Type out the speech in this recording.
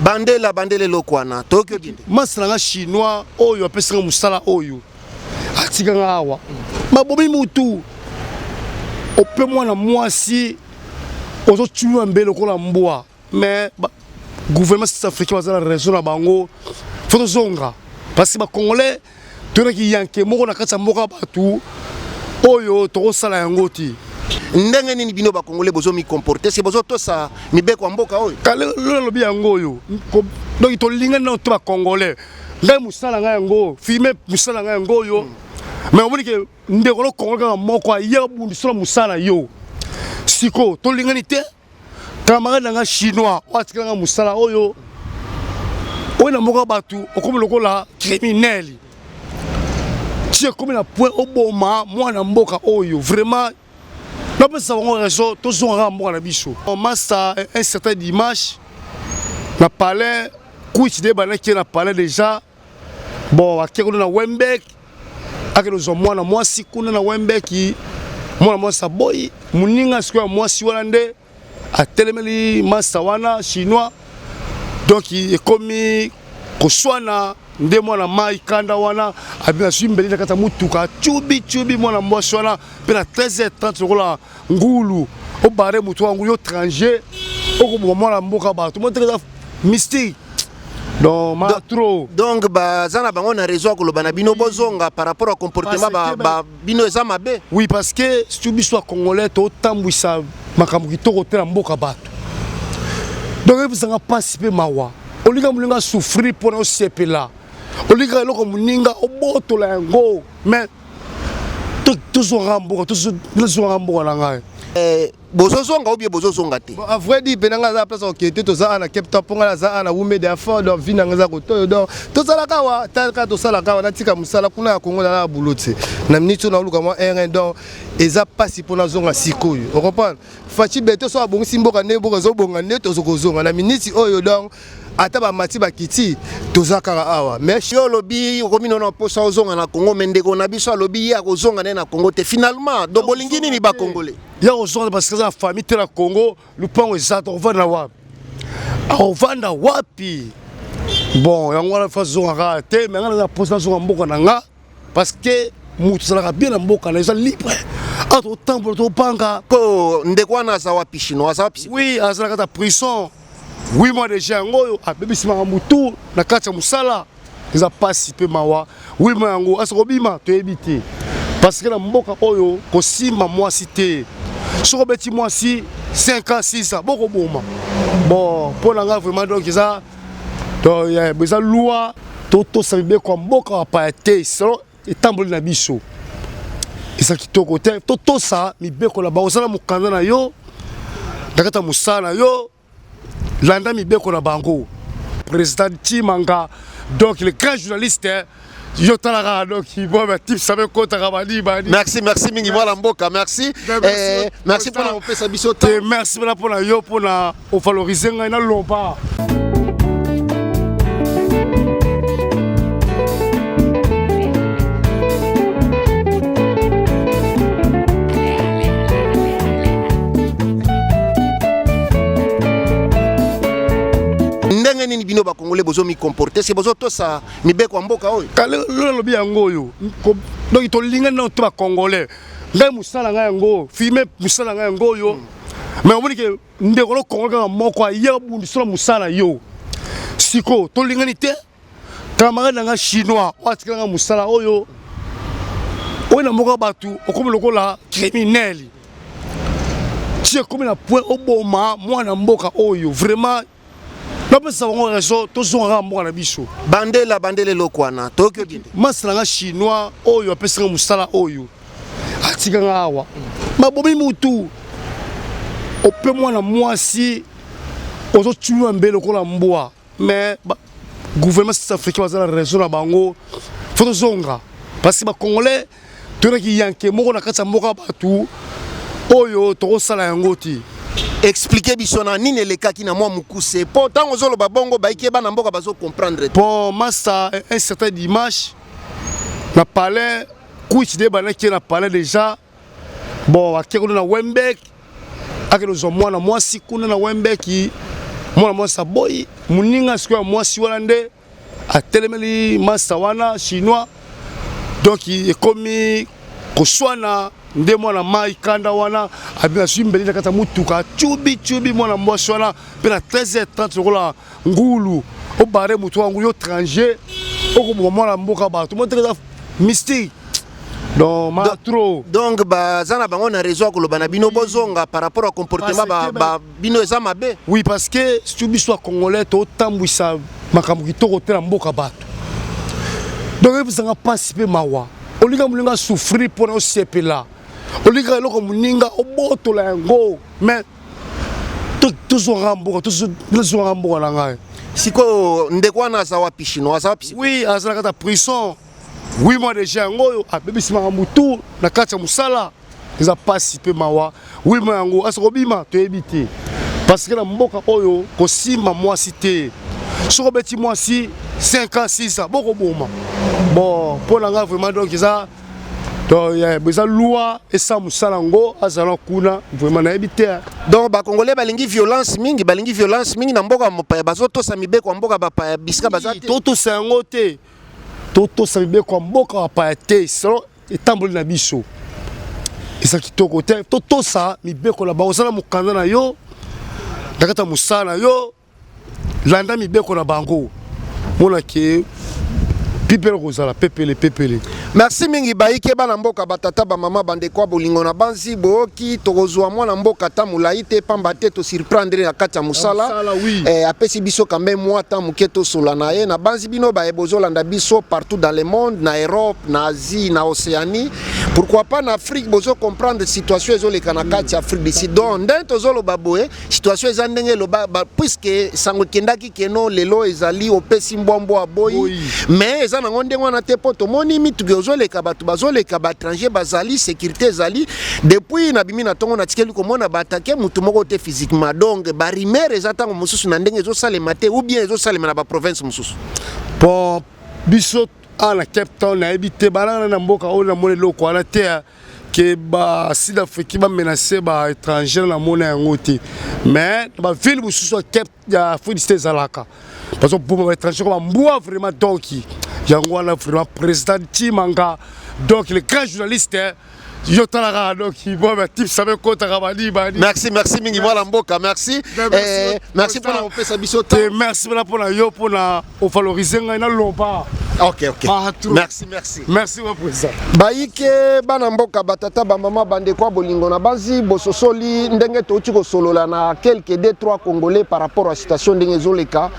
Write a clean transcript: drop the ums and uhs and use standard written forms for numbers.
Bandela bandela eloko wana toyoki yo bien te. Masta na nga chinois oyo apesi nga mosala oyo atika nga awa babomi mutu ope mwana mwasi ozotumiwa mbe lokola mbwa. Mais ba gouvernement sud africain baza na raison na bango, faut tozonga parce que ba congolais toyelaki yanke moko na kati ya mboka bato oyo tokosala yango te. Ndenge nini bino ba congolais bozo mi comporter se bozo tosa mibeko ya mboka oyo? Lelo nalobi yango oyo donc tolingani nano te ba congolais. Ngai mosala ngai yango filme mosala ngai yango oyo mais omoni ke ndeko no congolais kaka moko aye abundisa na mosala yo sikoyo tolingani te. Camarade na nga chinois oyo atikela nga mosala oyo oyo na mboka bato okomi lokola criminel ti ekomi na point oboma mwana mboka oyo vraiment napesa bango raison tozonga kaka mboka na biso. Masta un certain dimanche na palais kuiti nde ebandaki ye na palais déjà. Bon ake kuna na Wembek akende kozwa mwana mwasi kuna na Wembek, mwana mwasi aboyi moninga sikoyo ya mwasi wana nde atelemeli masta wana chinois, donc ekomi koswana nde mwana mai kanda wana azwi mbeli na kati ya motuka acubi cubi mwana mwasi wana mpe na 13h30 lokola ngulu obare motu wa ngulu yo étranger okoboma mwana mboka bato moteke eza mystique donc ma trop. Donc baza na bango na raison ya koloba na bino bozonga par rapport à comportement ba, ba bino eza mabe. Oui, parce que surtout biso ya congolais totambwisa makambo kitoko te na mboka bato, donc ebisanga mpasi mpe mawa. Olinga moninga souffrir mpona osepela, olingaka eloko moninga obotola yango, mais tozwaka mboka, tozwaka mboka na ngai. Eh, bozozonga ou bien bozozonga te? Bon, à vrai dire, pena nga aza place okende te, toza na Cape Town, mpo nga naza na Wume de Afort, donc vie na nga eza kotoyo, donc tosalaka awa, talaka tosalaka awa, natika mosala kuna ya Congo na na boulot te. Na minute oyo naoluka mwa R1, donc eza pasi mpo nazonga sikoyo. O comprendre? Fatshi Beto so abongisi mboka nde mboka ezobonga nde tozokozonga na minute oyo, donc ata bamati bakiti toza kaka awa. Mais yo olobi okomi nono mposa ozonga na Congo, mais ndeko na biso alobi ye akozonga nde na Congo te finalement. Donc bolingi nini ba congolais? Ya kozonga parce que aza na famille te na Congo, lupango eza te, akovanda wapi? Akovanda wapi? Bon, yango wana fa zonga kaka te, mais nga naza mposa nazonga mboka na nga parce que moto azalaka bien na mboka na eza libre awa totambola tobanga. Ko ndeko wana aza wapi? Chinois aza wapi? Oui, aza na kati ya prison 8 mois déjà yango oyo abebisi makambo tout na kati ya mosala, eza pasi mpe mawa. 8 mois yango asa kobima toyebi te parce que na mboka oyo kosimba mwasi te, soki obeti mwasi 5 ans 6 ans bokoboma. Bon, mpo na ngai vraiment donc eza eza loi totosa mibeko ya mboka bapaya te, selon etamboli na biso eza kitoko te. Totosa mibeko na bango, osala mokanda na yo na kati ya mosala na yo, landa mibeko na bango. Président Tshimanga, donc le grand journaliste yo talaka, donc bon ba tips ça kotaka bani bani. Merci, merci mingi mwana mboka, merci. Merci. Merci mpona kopesa biso. Te, merci mpona mpona yo mpona ovalorize ngai naloba. Ndenge nini bino ba congolais bozo mi comporter se bozotosa mibeko ya mboka oyo? Lelo nalobi yango oyo donc tolingani nano te ba congolais. Ngai mosala ngai yango filme mosala ngai yango oyo mais omoni ke ndeko no congolais kaka moko aye abundisa na mosala yo sikoyo tolingani te. Camarade na nga chinois oyo atikela nga mosala oyo oyo na mboka bato okomi lokola criminel ti ekomi na point oboma mwana mboka oyo vraiment napesa bango raison, tozonga kaka mboka na biso. Bandela bandela eloko wana toyoki yo bien te. Masta na nga chinois oyo apesi nga mosala oyo atika nga awa babomi mutu ope mwana mwasi ozotumiwa mbe lokola mbwa, mais gouvernement sud africain baza na raison na bango, faut tozonga parce que ba congolais toyelaki yanke moko na kati ya mboka bato oyo tokosala yango te. Explique biso na nini elekaki na mwa mokuse, mpo ntango ozoloba bongo bayike bana mboka bazo comprendre te. Bon, masta un certain dimanche na palais kuiti nde ebandaki ye na palais déjà. Bon, ake kuna na Wembek akende kozwa mwana mwasi kuna na Wembek, Mwana mwasi aboyi. Moninga sikoyo ya mwasi wana nde atelemeli masta wana chinois. Donc ekomi koswana nde mwana mai kanda wana azwi mbeli na kati ya motuka, acubi cubi mwana mwasi wana mpe na 13h30 lokola ngulu obare motu wa ngulu. Yo étranger, okoboma mwana mboka bato mo eza mystique, donc ma trop. Donc baza na bango na raison ya koloba na bino bozonga par rapport à comportement ba bino eza mabe. Oui, parce que surtout biso ya Congolais, totambwisa makambo kitoko te na mboka bato. Donc ebisanga mpasi mpe mawa. Olinga moninga souffrir mpona osepela, olinga eloko moninga obotola yango, mais tozwaka mboka, tozwaka mboka na ngai. Sikoyo ndeko wana aza wapi? Chinois aza wapi? Oui, aza na kati ya prison 8 mois déjà. Yango oyo abebisi makambo tu na kati ya mosala, eza mpasi mpe mawa. 8 mois yango asa kobima, toyebi te, parce que na mboka oyo kosimba mwasi te. Soki obeti mwasi 5 ans, 6 ans, bokoboma. Bon, mpo na ngai vraiment, donc eza, donc eza loi esa mosala yango, azala kuna vraiment, nayebi te. Donc Bacongolais balingi violence mingi, balingi violence mingi na mboka mopaya. Bazotosa mibeko ya mboka bapaya bisika baza te. Totosa yango te, totosa mibeko ya mboka bapaya te. Selon etamboli na biso eza kitoko te. Totosa mibeko na bango. Osala mokanda na yo na kati ya mosala na yo, landa mibeko na bango, monake pipele kozala pepele pepele. Merci mingi. Bayike bana mboka, batata, bamama, bandeko ya bolingo na banzi booki, tokozwa mwana mboka ata molai te, pamba te tosurprendre na kati ya mosala. Mosala, oui. Apesi biso quand même mwa temps moke tosola na ye. Na banzi bino baye bozolanda biso partout dans le monde, na Europe, na Asie, na Océanie, pourquoi pas na Afrique, bozocomprendre situation ezoleka na kati ya Afrique du Sud. Donc ndenge tozoloba boye, situation eza ndenge eloba puisque sango ekendaki keno lelo ezali opesi mbwambwa aboyi. Boyi. Mais eza nango ndenge wana te, mpo tomoni mituka ozoleka, bato bazoleka, baétranger bazali, sécurité ezali. Depuis nabimi na ntongo, natikeli komona baatake motu moko te physiquement. Donc barumeur eza ntango mosusu na ndenge ezosalema te, ou bien ezosalema na baprovince mosusu. Bon, biso awa na Cape Town, nayebi te balanga na mboka oyo, namoni eloko wana te ke basud africain bamenace baétranger, namona yango te. Mais na baville mosusu ya Cape, ya Afrique du Sud, ezalaka bazoboma baétranger ko bambwa vraiment. Donc yango wana vraiment, président Timanga, donc le grand journaliste, yo talaka, donc bon, batips abekotaka bani bani. Merci, merci mingi, mwana mboka, merci. Merci. Merci mpona kopesa biso te temps. Merci mpona yo, mpona ovalorize ngai naloba. Ok. Ah, trop. Merci, merci. Merci, mon président. Bayike bana mboka, batata, bamama, bandeko ya bolingo na banzi bososoli ndenge touti kosolola na quelque deux trois Congolais par rapport à situation ndenge ezoleka.